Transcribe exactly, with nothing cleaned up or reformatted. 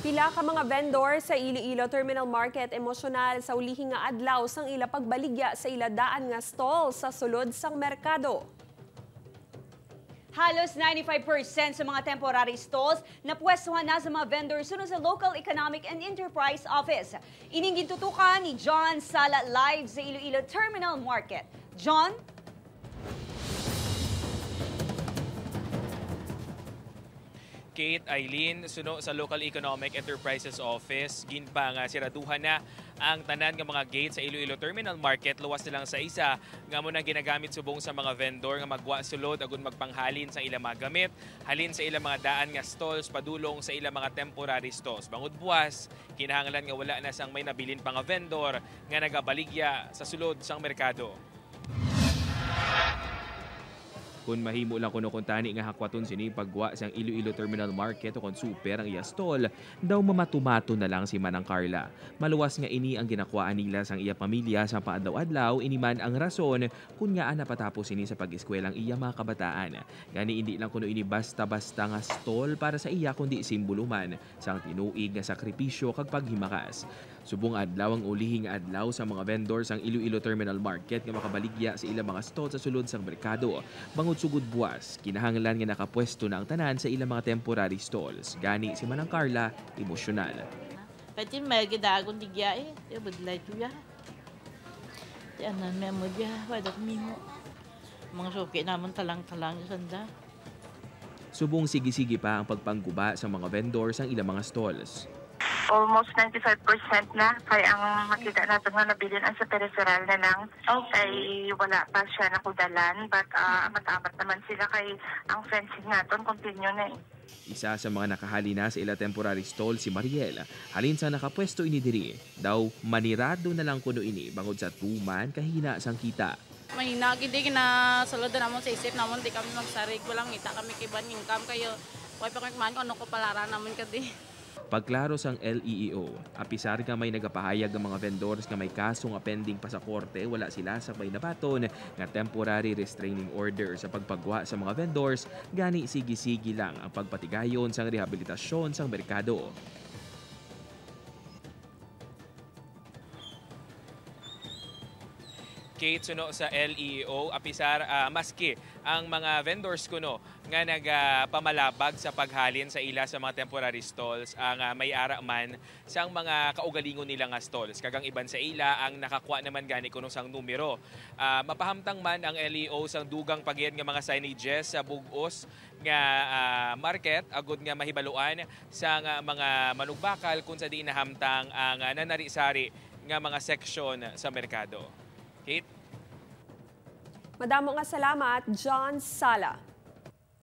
Pila ka mga vendor sa Iloilo Terminal Market emosyonal sa ulihi nga adlaw sang ila pagbaligya sa ila daan nga stall sa sulod sang merkado. Halos ninety-five percent sa mga temporary stalls napwestuhan na sa mga vendor suno sa Local Economic and Enterprise Office. Ining gintutukan ni John Sala live sa Iloilo Terminal Market. John? Kate, Eileen, suno sa Local Economic Enterprises Office, ginpangasiraduhan na ang tanan nga mga gate sa Iloilo Terminal Market, luwas na lang sa isa nga amo nang ginagamit subong sa mga vendor nga magwa sulod agud magpanghalin sa ila mga gamit halin sa ila mga daan nga stalls padulong sa ila mga temporary stalls. Bangod buwas, kinahanglan nga wala na sang may nabilin pa nga vendor nga nagabaligya sa sulod sang merkado. Kon mahimo lang kuno kuntani nga hakwaton sini paggwa sang Iloilo Terminal Market o kon super ang iya stall, daw mamatumato na lang si Manang Carla. Maluwas nga ini ang ginakwaan nila sang iya pamilya sa paadlaw-adlaw, ini man ang rason kon ngaa napatapos sini sa pag-eskwela ang iya mga kabataan. Gani, indi lang kuno ini basta-basta nga stall para sa iya, kundi simbolo man sang tinuig nga sakripisyo kag paghimakas. Subong adlaw ang ulihi nga adlaw sa mga vendor sang Iloilo Terminal Market nga makabaligya sa ilang mga stall sa sulod sang merkado. Bangod sugod buwas, kinahanglan nga nakapwesto na ang tanan sa ilang mga temporary stalls. Gani, si Manang Carla, emosyonal. Pati may gidagon di giya eh. Di budlay to ya. Di anan may mo diya. Wala ko mimo. Mga suki namon talang-talang sanda. Subong sige-sige pa ang pagpangguba sa mga vendor sang ilang mga stalls. Almost ninety-five percent na kay ang makita nato nga nabilin ang sa peripheral na lang. Okay. Kay wala pa siya nakudalan, but uh, amat-amat naman sila kay ang fencing naton continue na eh. Isa sa mga nakahali na sa ila temporary stall si Mariel. Halin sa nakapwesto ini diri, daw manirado na lang kuno ini bangod sa tuman kahina sang kita. Mahina gid ginasulod namon sa isip namon di kami magsarig, walang ngita kami kay ban income kayo. Way pa kami kumain kung ano ko palaran namon kadi. Pagklaro sang L E E O, apisar nga may nagapahayag nga mga vendors nga may kaso nga pending pa sa korte, wala sila sa may nabaton nga temporary restraining order sa pagpagwa sa mga vendors, gani sige-sige lang ang pagpatigayon sang rehabilitasyon sang merkado. Kate, suno sa L E E O, apisar, ah, maski ang mga vendors kuno nga nagapamalabag sa paghalin sa ila sa mga temporary stalls ang, ah, may ara man sang mga kaugalingon nila nga stalls, kag ang iban sa ila ang nakakwa naman gani kuno sang numero. Ah, mapahamtang man ang L E O sang dugang pa gid nga mga signages sa bug-os nga, ah, market agud nga mahibaluan sang, ah, mga manugbakal kon sa diin nahamtang ang, ah, nanari-sari nga mga seksyon sa merkado. Kate? Madamo nga salamat, John Sala.